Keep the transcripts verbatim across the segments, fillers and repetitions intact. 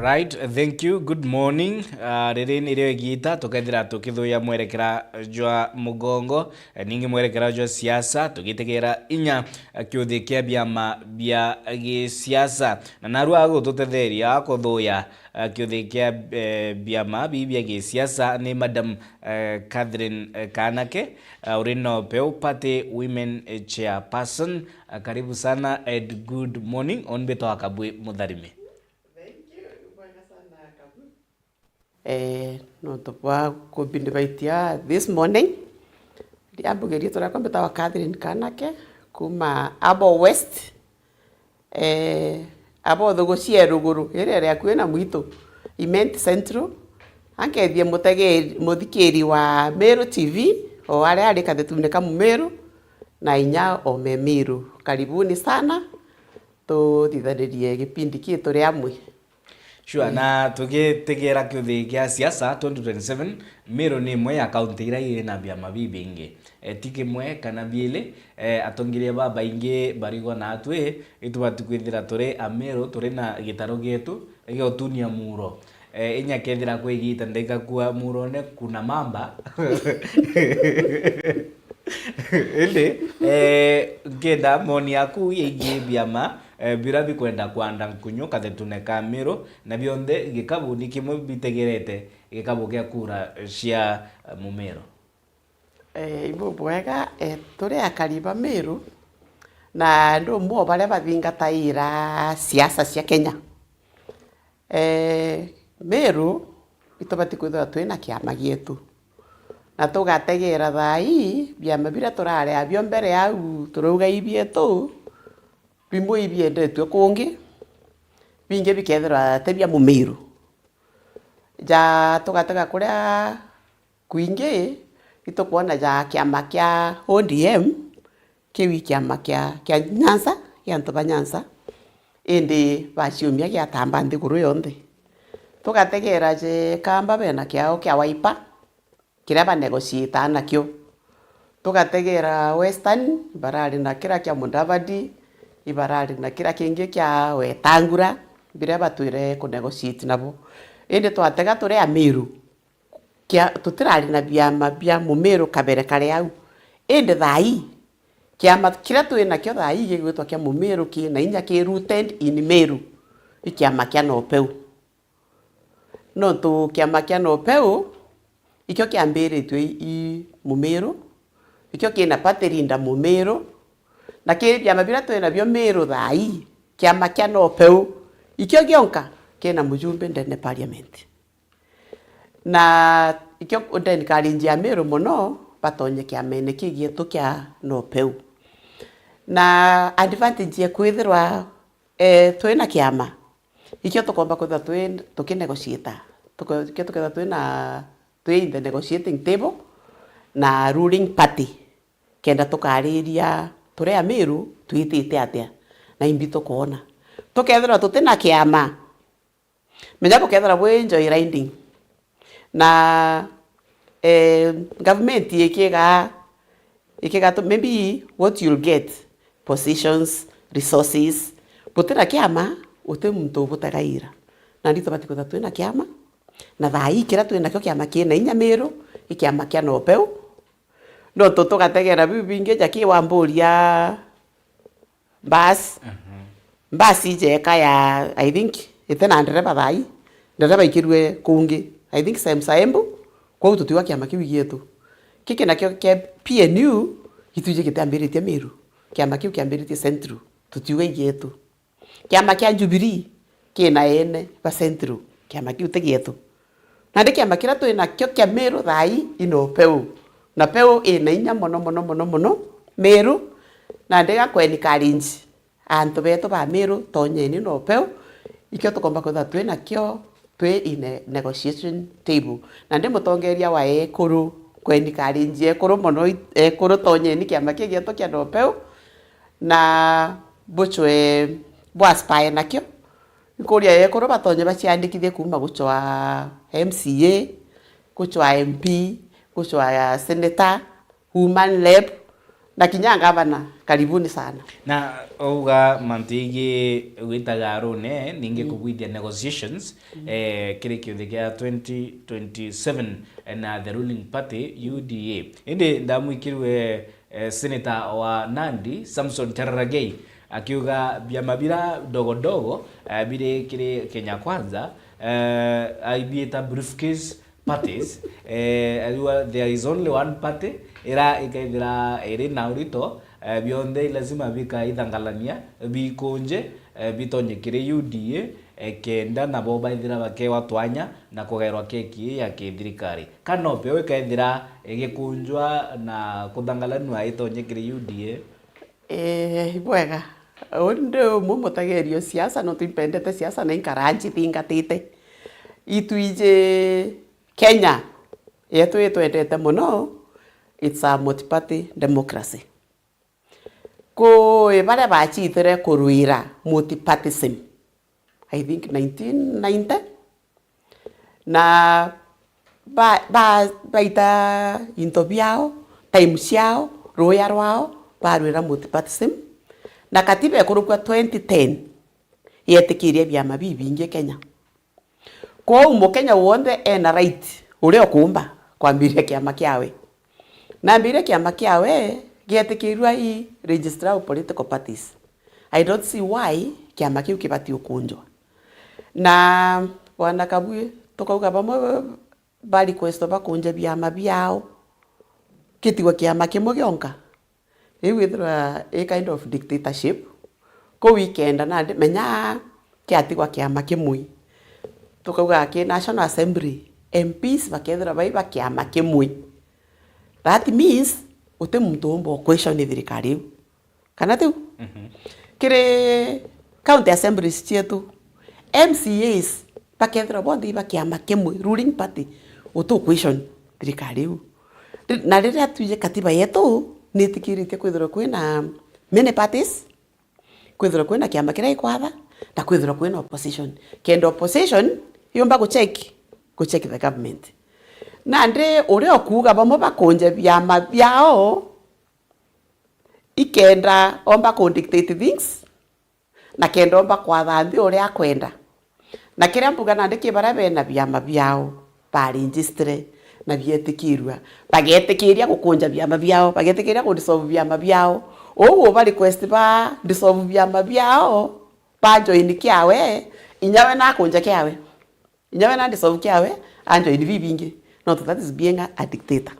Right, thank you. Good morning. Ah, riri nirio igiita tukethira tukithuya mwerekera jwa mugongo, eh, ningi mwerekera jwa siasa, tugitegera inya, eh, kiuthi kia biama bia gisiasa. Na narua agututetheria kuthuya, eh, kiuthi kia, eh, biama bibi bia gisiasa ni Madam, eh, Catherine, eh, Kanake, eh, uri NOPEU Party Women, eh, Chairperson. Eh, karibu sana and good morning. Uni mbitwa Kabwi Mutharimi. Thank you. Bwega sana, Kabu. Eh, nontu bwa kumbinivaitia this morning, riambuge riitwa riakwa mbitagwa Catherine Kanake, kuma Abo West, eh, Abo thugucia ruguru, iria iri akui na mwitu, Imenti Central. Ankethie mutegeri, muthikiri wa Meru T V, o aria ari kathetune ka Mumiru, na inya o me Miru. Karibuni sana, tuthithanirie gipindi kii turi amwe. Sure, mm, na tugitegera kiuthi kia siasa twenty twenty-seven, Meru ni imwe ya kaunti iria iri na biama bibingi. E, ti kimwe kana biiri, e, atongeria babaingi barigwa na atwi, itubati kwithira turi a Meru, turi na gitaro gietu gia utunia muro. E, inya kethira kwi igita ndikakua murone kuna mamba. Indi, eh, nkenda moni yaku yegii biama, eh, bira bikwenda kwanda nkunyu kathetune ka Miru, na bionthe gikabu ni kimwe bitegerete gikabu gia kura cia, eh, Mumiru. Eh, ibubwega, eh, turi akari ba Miru, na ndi umwe o baria bathingataira siasa cia Kenya. Eh, Meru, itubati kwithirwa twina kiama gietu. Na tugategera thaa ii, biama biria turari abio mbere au, turauga ibietu, bimwe ibiendetue kungi, bingi bikethirwa ti bia Mumiru. Ja tugatega kuria kwingi, itukwona ja kiama kia O D M, kiu i kiama kia, kia Nyanza, gia antu ba Nyanza, indi baciumia giatamba nthiguru yonthe. Tugategera je Kamba bena kiao kia Wiper, kiria ba negotiataa nakio. Tugategera Western, ibarari na kiria kia Mudavadi, ibarari na kiria kingi kia Wetangula, biria batwire ku negotiate nabo. Indi twatega turi Amiru, kia, tutirari na biama bia Mumiru kabere kari au. Indi thaa ii, kiama kiria twi nakio thaa ii gigwitwa kia Mumiru ki na inya ki rooted in Meru, i kiama kia NOPEU. Nontu kiama kia NOPEU, ikio kiambiritue i, i Mumiru, ikio kina party leader Mumiru, na ki biama biria twi nabio Miru thaa ii, kiama kia NOPEU, ikio gionka kina mujumbe ndene parliament. Na ikio ndencourage Amiru mono batonye kiamene kii gietu kia NOPEU. Na advantage ya kwithirwa, eh, twina kiama, ikio tukomba kwithirwa twi, tukinegotiata. Tuko-, ikio tukethirwa twina, twi in the negotiating table na ruling party, kenda tukariria turi Amiru twitite atia na imbi tukoona. Tukethirwa tutina kiama, menya bukethira bwi joyriding. Na, eh, government ikiga, ikiga tu, maybe what you'll get, positions, resources, butina kiama, uti muntu ubutagaira. Na ndi tubati kwithirwa twina kiama, na thaa ii kiria twinakio kiama kina inya Miru, i kiama kia NOPEU. Nontu tugategera biu bingi ja ki wamburia Bus. Mhm. Bus ijeka ya, I think, ite na ndereba thaa ii. Ndereba ikirue kungi. I think, Sam Saembu, kwou tutiwa kiama kiu gietu. Kiki nakio kia P N U, gitwiji kitiambiritie Miru. Kiama kiu kiambiritie Central. Tutiwa igietu. Kiama kia Jubilee kina ene ba Central. Kiama kiu ti gietu. Nandi kiama kiria twi nakio kia Miru thaa ii i NOPEU. NOPEU ina inya mono, mono, mono, mono Miru. Nandi gakwencourage antu betu ba Miru, tonyeni NOPEU. Ikio tukomba kwithirwa twi nakio twi in a negotiation table. Nandi mutongeria wa ekuru, kwencourage ekuru mono, ekuru tonyeni kiama kii gietu kia NOPEU. Na bucwe bwa aspire nakio. Ikuria ekuru batonye baciandikithie kuuma gucwa M C A, gucwa M P, gucwa senator, woman rep, Na kinya ngavana, karibuni sana. Na uga mantu yegii gwitaga arune, ningi kubwithia negotiations, eh, kiri kiuthi kia twenty twenty-seven na the ruling party, U D A. Indi ndamwikirwe, eh, senator wa Nandi, Samson Cherargei, akiuga biama bira dogo dogo, eh, biri kiri Kenya Kwanza, eh, aibiita briefcase parties, eh, ariwa there is only one party ira ikaithira iri na urito, eh, bionthe lazima bikaithangalania, bikunje, eh, bitonye kiri U D A, eh, kenda nabo baithira bakewa twanya na kugairwa keki ya kithirikari. Kana upeo ikaithira igikunjwa na kuthangalanua itonye kiri U D A? Eh, ibwega. Uu ndi umwe mutagerio siasa, nontu impendete siasa na inkara ncithingatite. Itwiji Kenya yetu itwendete mono, it's a multi-party democracy. Kwi baria bachitire kurwira multipartyism, I think nineteen ninety, na ba, ba, baita into biao, time ciao, ruya rwao, barwira multipartyism, na katiba ikurukua twenty ten yetikiria biama bibingi Kenya. Kwou Mukenya wonthe ena right uria ukuumba kwambiria kiama kiawe. Na ambiria kiama kiawe gietikirua i Registrar of Political Parties. I don't see why kiama kiu kibati ukunjwa. Na Bwana Kabui, tukauga bamwe ba request bakunja biama biao, gitigwe kiama kimwe gionka. Riu ithirwa i kind of dictatorship, kuu ikenda nandi, menya kiatigwa kiama kimwe. Tukauga ki National Assembly, M Ps bakethirwa bai ba kiama kimwe. That means, uti muntu umba u question thirikari iu. Kana tiu? Mhm. Kiri county assemblies cietu, M C As bakethirwa bonthe iba kiama kimwe, ruling party, uti u question thirikari iu. Ri-, na riria twiji katiba yetu nitikiritie kwithirwa kwina many parties, kwithirwa kwina kiama kiria gikwatha, na kwithirwa kwina opposition. Kenda opposition yumba gucheck, gucheck the government. Nandi uria ukuuga bamwe bakunje biama biao, ikenda omba ku dictate things, na kenda omba kwatha nthi uria akwenda. Na kiria mbuga nandi ki baria bena biama biao, ba register na bietikirua, bagetikiria gukunja biama biao, bagetikiria ku dissolve biama biao. Uu uba request ba dissolve biama biao, ba join kiawe, inya we nakunja kiawe. Inya we na dissolve kiawe, anjoin bibingi. Nontu that is being a, a dictator.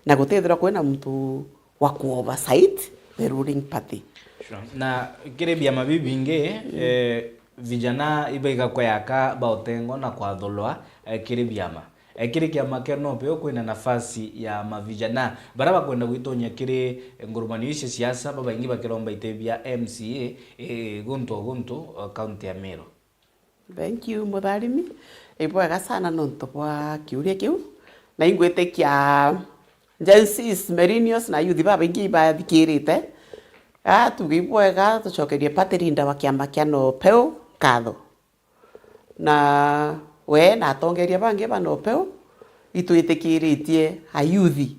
Na gutithirwa kwina muntu wa ku oversight the ruling party. Sure. Na kiri biama bibingi, mm, eh, vijana ibaiga kweyaka bautengwa na kwathulwa, eh, kiri biama. Eh, kiri kiama kia NOPEU kwina nafasi ya mavijana baria bakwenda gwitonya kiri ngurumanio ici cia siasa, babaingi bakiromba iti bia M C A, eh, guntu o guntu, eh, kaunti ya Meru. Thank you, Mutharimi. Ibwega sana nontu bwa kiuria kiu. Na ingwitikia Gen Zs, millennials na youth babaingi ibathikirite. Ah, tuge ibwega, tucokerie party leader wa kiama kia NOPEU nkatho. Na we na atongeria bangi ba NOPEU, itwitikiritie ayuthi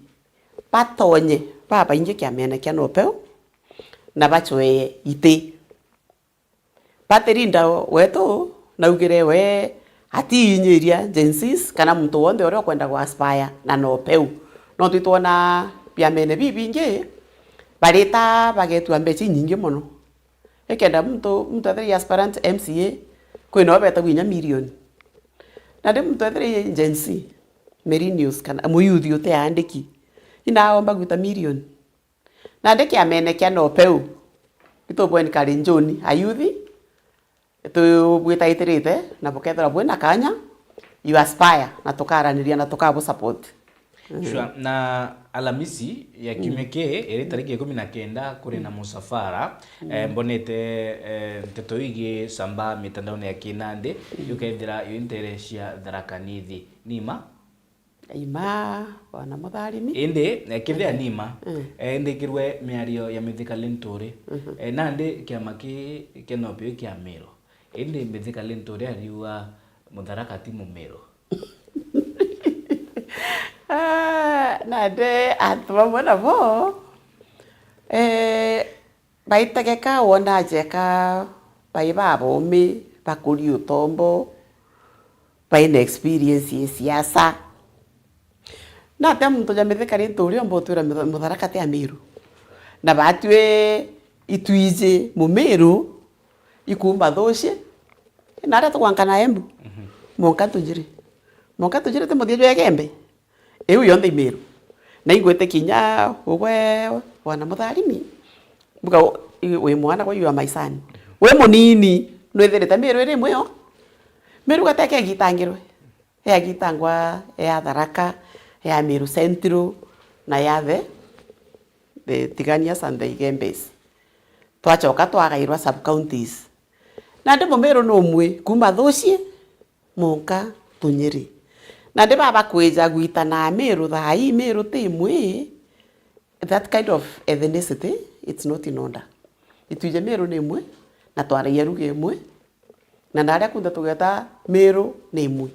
batonye babaingi kiamene kia NOPEU na bacwee iti. Party leader wetu naugire we atiinyiria Gen Zs kana muntu wonthe uria ukwenda gu aspire na NOPEU. Nontu itwona biamene bibingi barita bagetua mbeca inyingi mono. Ikenda muntu, muntu ethire i aspirant M C A, kwina o betagua inya million. Nandi muntu ethire i Gen Z, millennials kana muyuthi uteandiki, inaomba gwita million. Nandi kiamene kia NOPEU, itubweni kari njuni ayuthi, tubwitaitirite na bukethirwa bwina kanya, you aspire, na tukaraniria na tukabu support. Mm. Sure. Na Alamisi ya kiumia kii, iri tariki ikumi na kenda, kuri na musafara. Eh, mbonete, eh, nteto igi samba mitandaone ya kinandi, yukethira yu ntere cia Tharaka Nithi. Ni ma? Ima, bwana Mutharimi. Indi, eh, kethira ni ma, eh, ndikirwe miario ya Mithika Linturi. Eh, nandi kiama ki kia NOPEU kia Miru. Indi Mithika Linturi ariuga Mutharaka ti Mumiru. Ah, nandi antu bamwe nabo, Eh, baitegeka wona ajeka bai babomi, bakuri utombo, baina experience ya siasa. Na atia muntu ja Mithika rintu uria umba utwira Mutha-, Mutharaka ti Amiru. Na batwi itwiji Mumiru, ikuumba thuci, na aria tugwankana Embu. Mhm. Monka Tujiri. Monka Tujiri ti muthia jwa Igembe. Iu yonthe i Miru. Na ingwitikia inya ugwe wana Mutharimi, mbuga u-, i-, wi mwana gwe, you are my son. Wi munini, nwithirite Miru iri imwe yo. Miru gateke igitangirwe. Yagitangwa ya Tharaka, ya Miru Central, na ya the, the Tiganias and the Igembes. Twachoka twagairwa sub counties. Nandi Mumiru numwe kuma Thuci, Monka, Tunyiri. Nandi baba kwija gwitana Miru thaa ii, Miru ti imwe, that kind of ethnicity, it's not in order. Itwiji Miru ni imwe, na twaragia lugha imwe, na naria kunthe tugeta Miru ni imwe.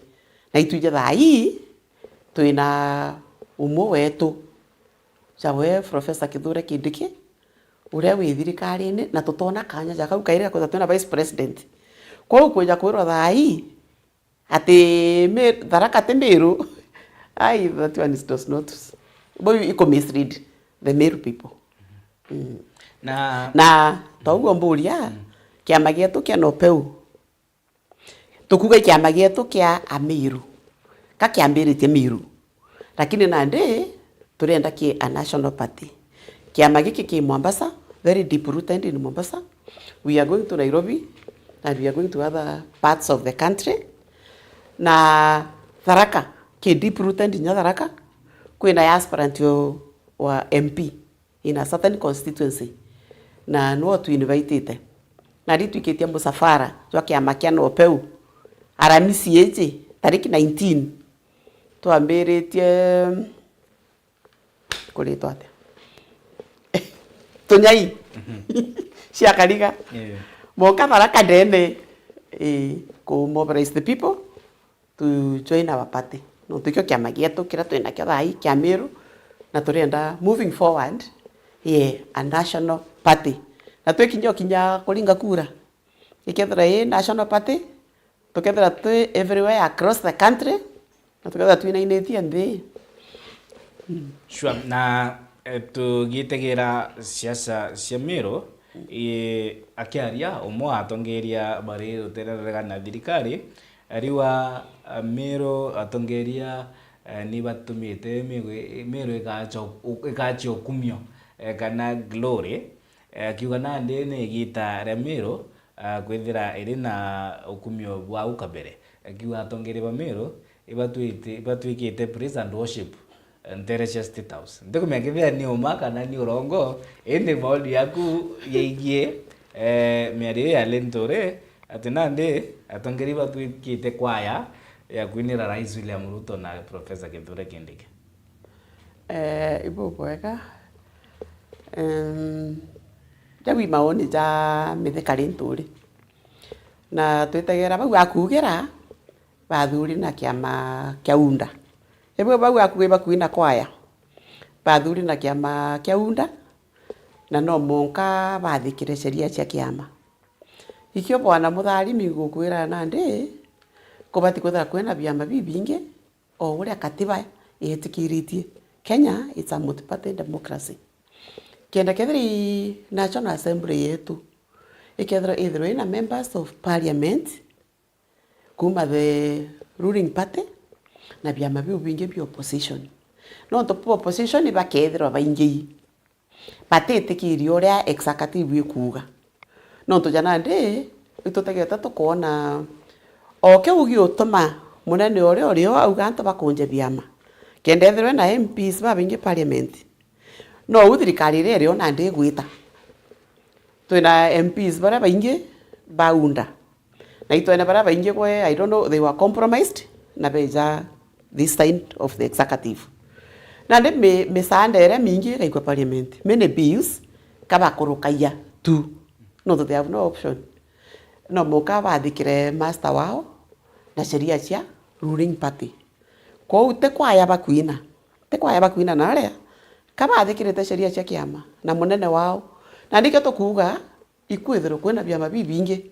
Na itwiji thaa ii, twina umwe wetu, jawe Professor Kithure Kindiki, uria wi thirikarine, na tutona kanya ja kau kairi ga kwithirwa twina vice president. Kwou kwija kwirwa thaa ii, ati Mi-, Tharaka ti Miru, ai, that one is, does not, bau iku mislead the Meru people. Mm. Na Na, touguo mburia, mm, kiama gietu kia Nopeu, tukuga i kiama gietu kia Amiru, ka kiambiritie Miru, lakini nandi turenda ki a national party. Kiama giki ki Mombasa, very deep rooted in Mombasa. We are going to Nairobi and we are going to other parts of the country. Na Tharaka, ki deep rooted inya Tharaka, kwina ya aspirant o-, wa M P in a certain constituency, na nwo twinvitite. Nari twikitie musafara jwa kiama kia Nopeu, Aramisi iji, tariki nineteen, twambiritie kuritwa atia? Tunyai. Mhm. Cia Kariga. Yeah. Monka Tharaka ndene, eh, ku mobilize the people to join our party. Nontu ikio kiama gietu kiria twinakio thaa ii kia Miru, na turenda moving forward, yeah, a national party. Na twikinya ukinya kuringa kura, ikethira i national party, tukethira twi everywhere across the country, na tukethira twinainitie nthi. Mm. Sure. Na, eh, tugitegera siasa cia Miru, eh, akiaria, umwe wa atongeria bari rutere ruregana na thirikari, ariuga, eh, Miru atongeria, eh, ni batumite Miru, Miru igacho-, igachi ukumio, eh, kana glory, eh, akiuga nandi ni igita ria Miru, ah, kwithira iri na ukumio bwa au kabere. Akiuga atongeria ba Miru ibatwite-, ibatwikite praise and worship, eh, ntere cia State House. Ntikumenya kethira ni uma kana ni urongo, indi maoni yaku yeigie, eh, miario ya Linturi, ati nandi atongeria ibatwikite kwaya ya kwinira Rais William Ruto na Professor Kithure Kindiki? Eh, ibubwega. Em, jau i maoni ja Mithika Linturi. Na twitegera bau akuugira, bathuri na kiama kia UDA. Ebwe bau akuugi bakui na kwaya, bathuri na kiama kia UDA, na no monka bathikire sheria cia kiama. Ikio bwana Mutharimi ngukwira nandi, kubati kwithira kwina biama bibingi, o uria katiba yetikiritie. Kenya, it's a multi-party democracy. Kenda kethira i National Assembly yetu, ikethirwa ithirwa ina members of parliament kuma the ruling party na biama biu bingi bia opposition. Nontu bwa opposition bakethirwa baingi, batitikiria uria executive ikuuga. Nontu ja nandi, itutegete tukoona o kiu giutuma munene uria urio auga antu bakunje biama, kenda ethirwe na M Ps babaingi parliament. No u thirikari iria irio nandi igwita. Twina M Ps baria baingi ba UDA. Na itwene baria baingi gwe, I don't know, they were compromised, na beja this side of the executive. Nandi mi-, misaanda iria mingi igaikwa parliament, many bills, kabakurukagia tu. Nontu they have no option. No muka bathikire master wao na sheria cia ruling party. Kwou ti kwaya bakwina. Ti kwaya bakwina na aria, Ka bathikirite sheria cia kiama na munene wao, na nikio tukuuga ikwithirwe kwina biama bibingi.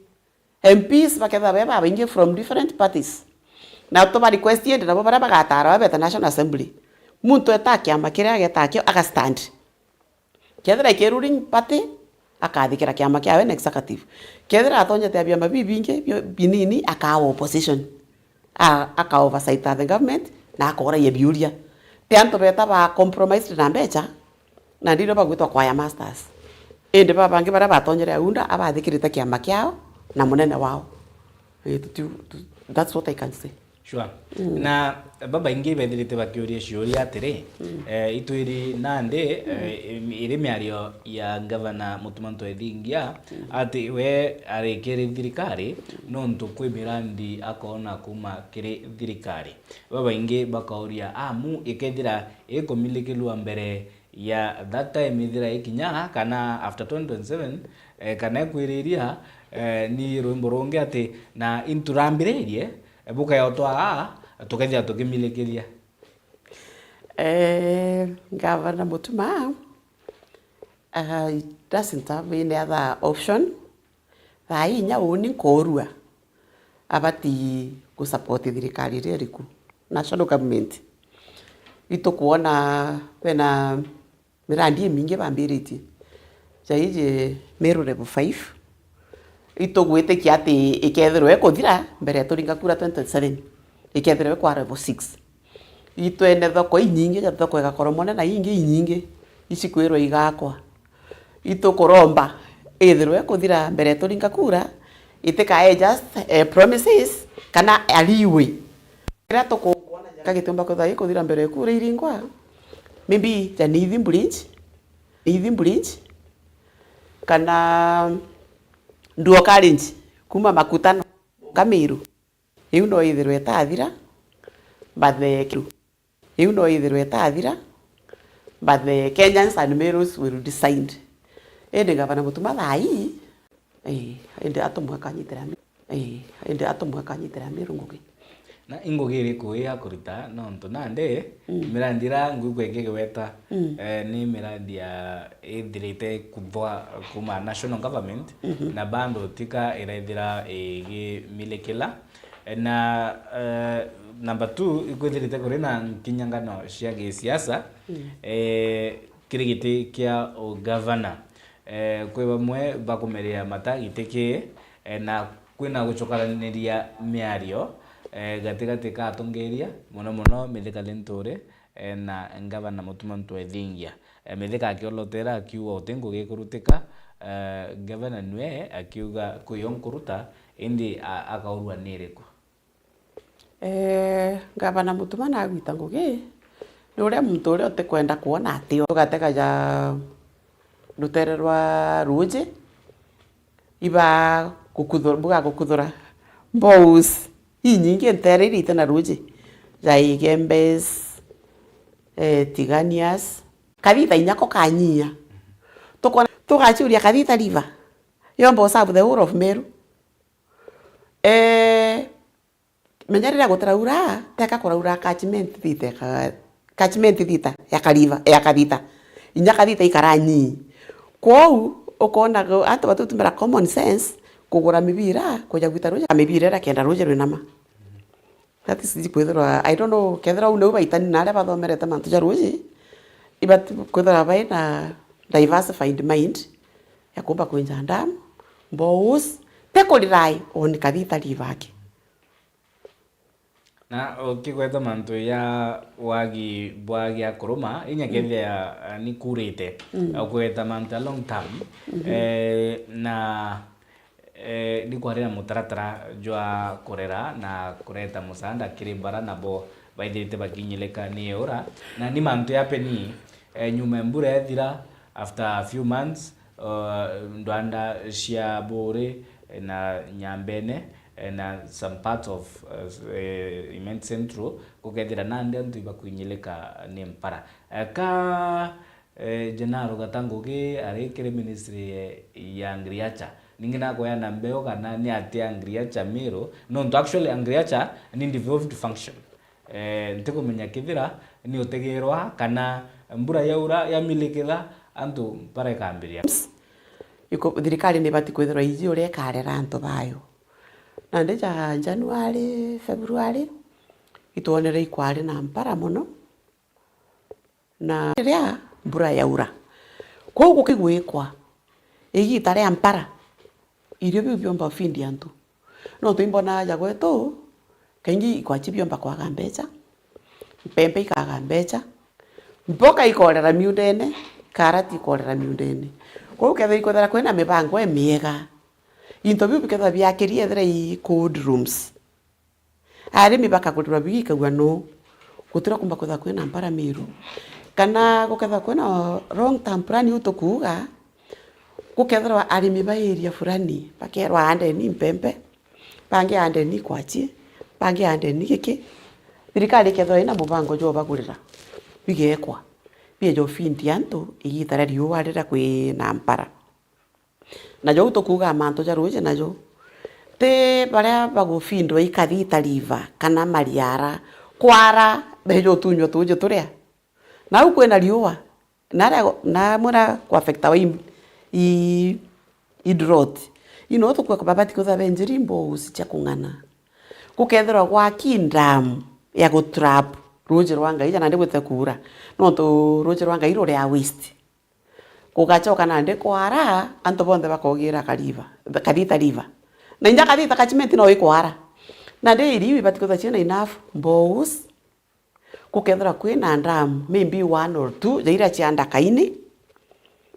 M Ps bakethirwa be babaingi from different parties. Na tuba request indi nabo baria bagatara babeta National Assembly. Muntu eta kiama kiria ageta kio agastand. Kethira iki ruling party, akathikira kiama kiawe na executive. Kethira atonyete biama bibingi bio binini, akawa opposition. A, aka oversight the government na akoragia biuria. Ti antu beta ba compromised na mbecha, na ndirio bagwitwa choir masters. Indi baba bangi baria batonyere aunda abathikirite kiama kiao na munene wao. Eh, tuti-, tu-, that's what I can say. Sure. Mm. Na babaingi bethirite bakiuria ciuria atiri, mm, eh, itwiri nandi, mm, eh, iri miario ya Gavana Mutuma Ntwethingia, mm, ati we ari kiri thirikari, mm, nontu kwi mirandi akoona kuuma kiri thirikari. Babaingi bakauria amu ikethira ikumilikilua mbere ya that time ithira ikinya kana after twenty twenty-seven, eh, kana ikwiriria, eh, ni rwimbo rungi ati na inturambiririe, eh, bukayotwa aa tukethira tukimilikiria. Eh, Gavana Mutuma, uh, he doesn't have any other option. Thaa ii inya uuni nkoorua abati gusupport thirikari iria iriku, national government. Itukwona bena mirandi imingi bambiritie. Ja iji Meru Level five, itugwitikia ati ikethirwa ikuthira mbere ya turinga kura twenty twenty-seven, ikethirwa ikwa level six. Itwene thoko inyingi, ja thoko igakoromone na ingi inyingi icikwirwa igakwa. Itukuromba ithirwe kuthira mbere turinga kura, itikae just, eh, promises kana a leeway. Riria tukukwona jaka gitiumba kwithirwa gikuthira mbere kura iringwa, maybe ja Nithi Bridge, Nithi Bridge, kana Nduo College kuma Makutano, Kamiru. Iu no ithirwe itathira, but the, iu no ithirwe itathira, but the Kenyans and Merus will decide. Indi Gavana Mutuma thaa ii, ii, indi atumwe akanyitira Mi-, ii, indi atumwe akanyitira Meru ngugi. Na ingugi iriku ii akurita? Nontu nandi, mm, mirandi iria ngwigua ikigweta, mm, eh, ni mirandi ya ithirite kuthwa kuma national government, mhm, na bado tika irethira igimilikila. Na, eh, number two, ikwithirite kuri na nkinyangano cia gisiasa, mm, eh, kiri giti kia ugavana. Eh, kwi bamwe bakumeria mata giti kii, eh, na kwina gucokananiria miario, eh, gatigati ka atongeria, mono mono Mithika Linturi, eh, na Ngavana Mutuma Ntwethingia. Eh, Mithika akiolotera akiuga uti ngugi ikurutika, eh, Ngavana nwe akiuga kwi yo nkuruta, indi a-, akaurua ni iriku? Eh, Ngavana Mutuma nagwita ngugi, ni uria muntu uria utikwenda kwona atio. Tugatega ja rutere rwa ruuji, iba gukuthura, buga gukuthura. Mboos inyingi ntere iria ite na ruuji, ja Igembes, eh, Tiganias. Kathita inya ko kanyia. Tukona, tugaciuria Kathita River yomba userve the whole of Meru. Eh, menya riria gutiraura, teka kuraura catchment thita ya ka-, catchment thita ya Kariva, ya Kathita. Inya Kathita ikara nyii. Kwou, ukona gu-, antu batutumira common sense kugura mibira, kuja gwita ruuji, mibira iria kenda ruuji rwinama. That is kwithirwa, I don't know, kethirwa au nau baitani na aria bathomerete mantu ja ruuji, ibati kwithirwa baina diversified mind ya kumba kwinja dam, mboos, te ku rely on Kathita River aki. Na ukigweta mantu ya wagi bwa gia kuruma, inya kethia, ah, ni kurite, mm, ukigweta mantu ya long term, mhm, eh, na, eh, ni kwari na mutaratara jwa kurera na kureta musaada kiri bara nabo baithirite bakinyilika ni eura, na ni mantu ya peni, eh, nyuma mbura ethira, after a few months, uh, ndwanda cia Buuri, eh, na Nyambene, eh, na some parts of, uh, eh, Imenti Central, gukethira nandi antu ibakuinyilika ni mpara. Eh, ka, eh, Gennaro Gata Ngugi ari kiri ministry, eh, ya agriculture. Ningi nakweana mbeu kana ni atia agriculture Meru? Nontu actually agriculture ni devolved function. Eh, ntikumenya kethira ni utegerwa kana mbura yaura yamilikitha antu mpara ikambiria. Iko-, thirikari ni ibati kwithirwa iji uria ikarera antu bayo. Nandi ja January, February, itwonere ikwari na mpara mono. Na riria mbura yaura, kwou gukigwikwa igita ria mpara, irio biu biomba feed antu. Nontu imbonaa ja gwetu, kaingi ikwachi biomba kwaga mbecha, mpempe ikaga mbecha, mboka ikorera miundene, karati ikorera miundene. Kwou kethira ikwethira kwina mibango imiega, into biu bikethira biakiri ethira i cold rooms. Arimi bakagurirwa bigikagua nuu? Gutira kumba kwithirwa kwina mpara Miru. Kana gukethirwa kwina long term plan iu tukuuga, gukethirwa arimi ba area fulani bakerwa andeni mpempe, bangi andeni kwachi, bangi andeni giki, thirikari ikethirwa ina mubango jwa ubagurira, bigekwa, bieja ufindi antu igita ria riua riria kwina mpara. Najo uu tukuugaa mantu ja ruuji najo, ti baria bagufindwa i Kathita River kana Mariara, kwara beja utunywa tuuji turia. Nau kwina riua, naria, namwira kuaffectawa i, i, i drought. Ino tukwigua babati kwithirwa benjiri mbogusi cia kung'ana. Gukethirwa gwaki dam ya gutrap ruuji rwa Ngai ja nandi gwite kuura, nontu ruuji rwa Ngai ruria waste. Gugachoka nandi kwara, antu bonthe bakogira Kariva, Kathita River. Na inya Kathita catchment no ikwara. Nandi iriu ibati kwithirwa ciina enough boreholes, gukethirwa kwina dam, maybe one or two, ja iria cia ndakaini,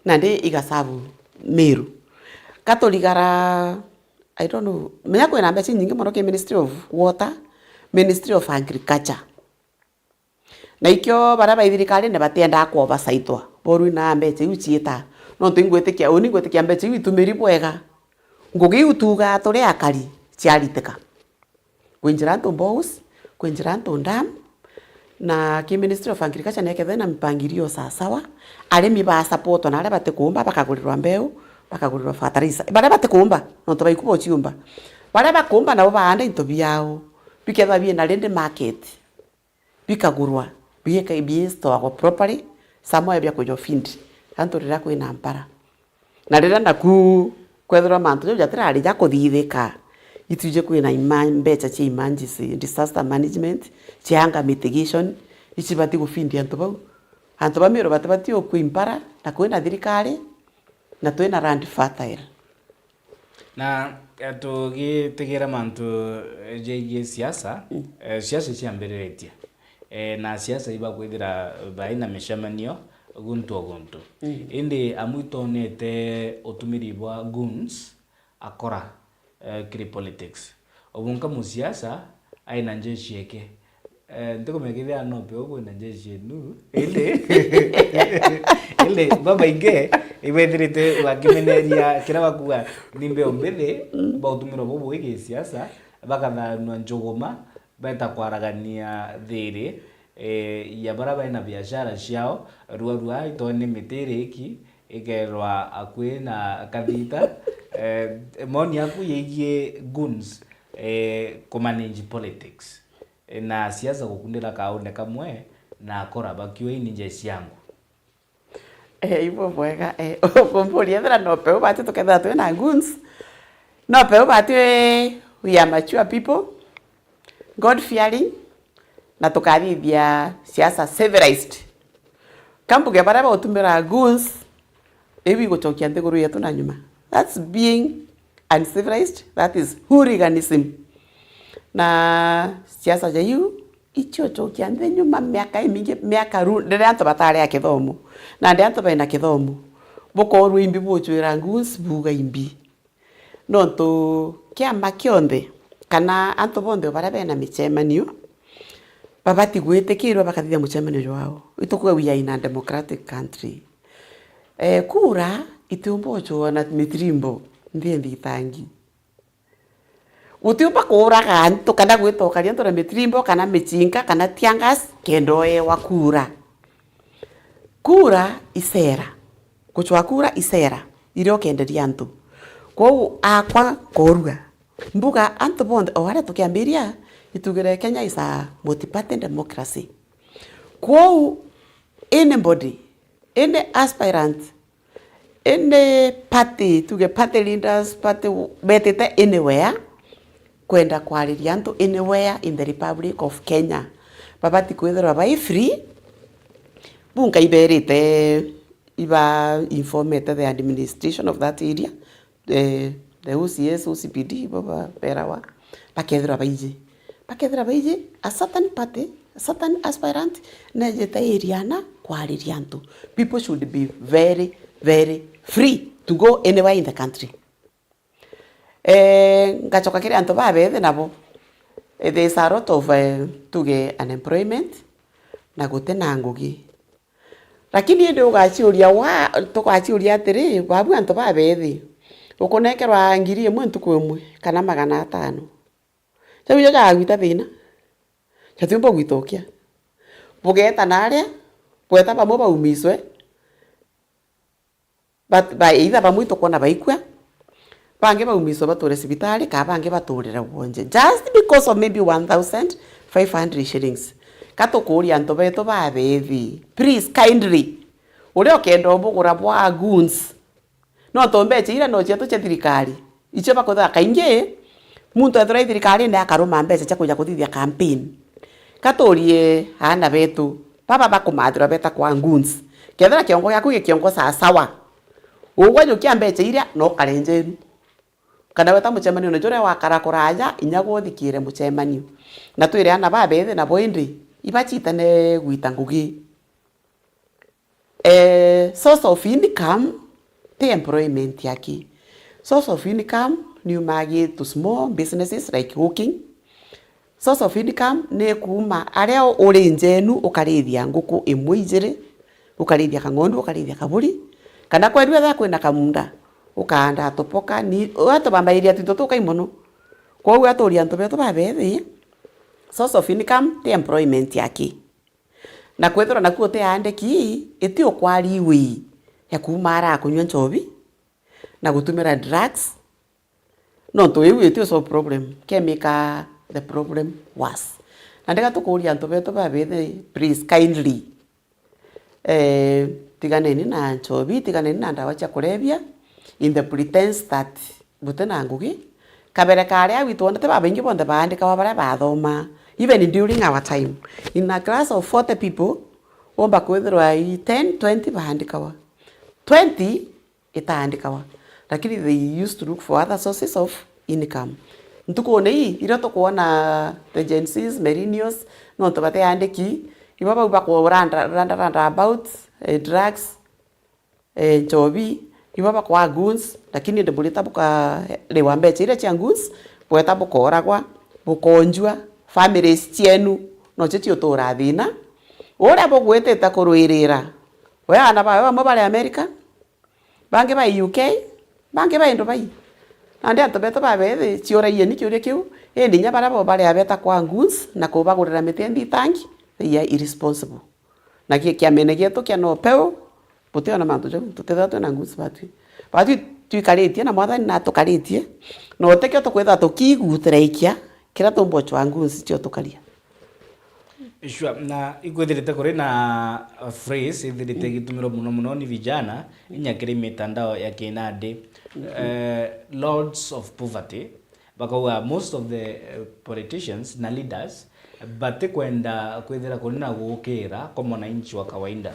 nandi igaserve Meru. Katurigara, I don't know, menya kwina mbeca inyingi mono ki Ministry of Water, Ministry of Agriculture. Na ikio baria bai thirikarine batiendaa kuoversightwa, borwi na mbeca iu ciitaa. Nontu ingwitikia, uni ngwitikia mbeca iu itumiri bwega. Ngugi iu tuugaa turi akari ciaritika. Kwinjira antu boreholes, kwinjira antu dam, na ki Ministry of Agriculture nekethira na mipangilio sawasawa, arimi ba supportwa na aria batikuumba bakagurirwa mbeu, bakagurirwa fertilizer. Baria batikuumba, nontu baiku bociumba. Baria bakuumba nabo baanda into biao, bikethirwa biina ready market. Bikagurwa, bigeka-, biistwagwa properly, somewhere bia kuja feed antu riria kwina mpara. Na riria naku kwethirwa mantu jau jatirari jakuthithika, itwiji kwina ima-, mbeca cia emergency, disaster management, cia hunger mitigation, icibati gufeed antu bau. Antu ba Meru batibati ukua i mpara, na kwina thirikari, na twina land fertile. Na, eh, tugitigire mantu, eh, jegie siasa, mm, eh, siasa iciambiriritie. Eh, na siasa ibakwithira bai na micemanio guntu o guntu. Mm. Indi amu itonete utumiri bwa goons akora, eh, kiri politics. Obunka musiasa aina njeshi eke. Eh, ntikumenya kethira no peu kwina njeshi enu, indi, indi babaingi ibethirite bakimeneria kiria bakuga ni mbeu mbithi, mm, bautumirwa bubui gisiasa, bakathanua njuguma, beta kwaragania thiri, eh, ya baria baina biashara ciao, rua rua itoni mitiri iki, ikerwa akui na kathita, eh, moni yaku yegie goons, eh, kumanage politics. Na siasa gukundira kaune kamwe na akora bakiuga, "Ii ni njeshi yangu." Eh, ibo bwega, eh, ukumburia ethira no peu bati tukethira twi na goons. No peu bati we, we are mature people, God fearing, na tukathithia siasa civilized. Ka mbuge baria bautumira goons, iu igucokia nthiguru yetu na nyuma. That's being uncivilized, that is hooliganism. Na siasa ja iu, icio cokia nthi nyuma miaka imingi, miaka ru-, riria antu batari a kithomo. Nandi antu baina kithomo, bukorwa imbi bucwira goons buga imbi. Nontu kiama kionthe, kana antu bonthe baria bena micemanio, babati gwitikirwa bakathithia mucemanio jwao. Itukuga we are in a democratic country. Eh, kura itiumba ucua na mitirimbo nthi nthitangi. Gutiumba kuuraga antu kana gwita ukaria antu na mitirimbo kana michinga kana tear gas kenda uewa kura. Kura icera. Gucwa kura icera iria ukenderia antu. Kwou akwa nkorua, mbuga antu bonthe o aria tukiambiria, itugire Kenya is a multi-party democracy. Kwou, anybody, any aspirant, any party, tuge party leaders, party betite anywhere, kwenda kwariria antu anywhere in the Republic of Kenya, babati kwithirwa bai free, bunka iberite, iba informete the administration of that area, eh, the O C S, O C P D, ibo baberawa, bakethirwa baiji. Bakethirwa baiji, a certain party, a certain aspirant, nejete area ana kwariria antu. People should be very, very free to go anywhere in the country. Eh, ngacoka kiri antu babethi nabo. Eh, there is a lot of, eh, tuge, unemployment, na guti na ngugi. Lakini indi ugaciuria wa, tugaciuria atiri, babu antu babethi, ukunekerwa ngiri imwe ntuku imwe, kana magana atano. Jau ijo jagagwita thina. Jatiumba gwita ukia. Bugeta naria, bweta bamwe baumiswe, But ba, either bamwe itukwona baikua, bangi baumiswe bature cibitari, kana bangi baturire bwonje. Just because of maybe one thousand five hundred shillings. Ka tukuuria antu betu babethi, please, kindly, uria ukenda ubugura bwa goons. Nontu mbeca iria no cietu cia thirikari. Icio bakwithira kaingi, muntu ethirwa i thirikarine akaruma mbeca cia kuja kuthithia campaign. Ka tuurie aana betu, baba bakumathirwa beta kwa goons. Kethira kiongo giaku gi kiongo sasawa, ugwe jukia mbeca iria na ukare njenu. Kana weta mucemanione juria wakara kuraja, inya gwe uthikire mucemanio. Na twire aana babethi nabo indi, ibacitane gwita ngugi. Eh, source of income ti employment aki. Source of income ni yumaga to small businesses like hawking. Source of income ni kuuma aria uri njenu ukarithia nguku imwe ijiri, ukarithia kang'ondu, ukarithia kaburi, kana kwendu etha kwina kamunda, ukaanda tupoka, ni, atubambairia twinto tukai mono. Kwou aturia antu betu babethi, source of income ti employment aki. Na kwithirwa naku utiaandiki, iti ukwari wii ya kuuma ara kunyua nchobi na gutumira drugs, nontu iu iti solve problem, ke make the problem worse. Na ndega tukuuria antu betu babethi, please, kindly, eh, tiganeni na nchobi, tiganeni na ndawa cia kurebia, in the pretense that buti na ngugi. Kabere karia gwitu wonete babaingi bonthe baandikawa baria bathoma, even during our time. In a class of forty people, womba kwithirwa i ten, twenty baandikawa. Twenty itaandikawa. Lakini they used to look for other sources of income. Ntukune ii, iria tukwona the Gen Zs, millennials, nontu batiandiki, ibo bau bakuranda, randa, randa about, eh, drugs, eh, nchobi, ibo bakwa goons, lakini indi burita bukariwa mbeca iria cia goons, bweta bukooragwa, bukoonjua, families cienu nocio ciutura thina. Uria bugwitite kurwirira, we aana bawe bamwe bari America, bangi bai U K, bangi bai Dubai. Nandi antu betu babethi, ciuragieni kiuria kiu, indi inya baria bo bari abeta kwa goons na kubagurira miti nthitangi, they are irresponsible. Na ki-, kiamene gietu kia no peu, butiona mantu jau, tutithirwa twina goons batwi. Batwi twikaritie na Mwathani na atukaritie, na utikio tukwithirwa tukigutira ikia kiria tumbocwa goons cio tukaria. Sure, na ikwithirite kuri na, uh, phrase ithirite igitumirwa muno muno ni vijana, inya kiri mitandao ya kinandi. Eh, lords of poverty, bakauga most of the, eh, politicians na leaders batikwenda kwithira kuri na gukira kwa mwananchi wa kawaida.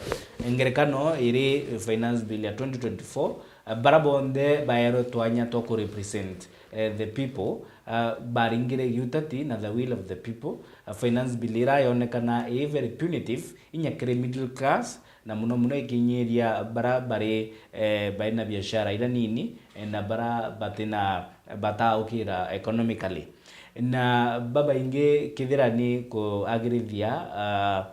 Ngerekano iri Finance Bill ya twenty twenty-four, eh, bara bonthe baerwe twanya twa ku represent, eh, the people, eh, baringire giutati na the will of the people. Eh, Finance Bill ira yonekana ii very punitive, inya kiri middle class, na muno muno ikinyiria bara bari, eh, bari na biashara ira nini, eh, na bara batina, bataukira economically. Na babaingi kithira ni kuagirithia, ah,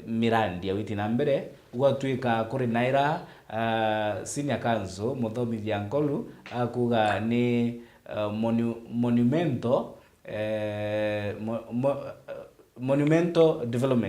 mirandi ya witi na mbere, gwatwika kuri naira, ah, senior counsel, Muthomithia Nkolu, akuga ni, ah, monu-, monumental, eh, mo-, mo-, monumental development.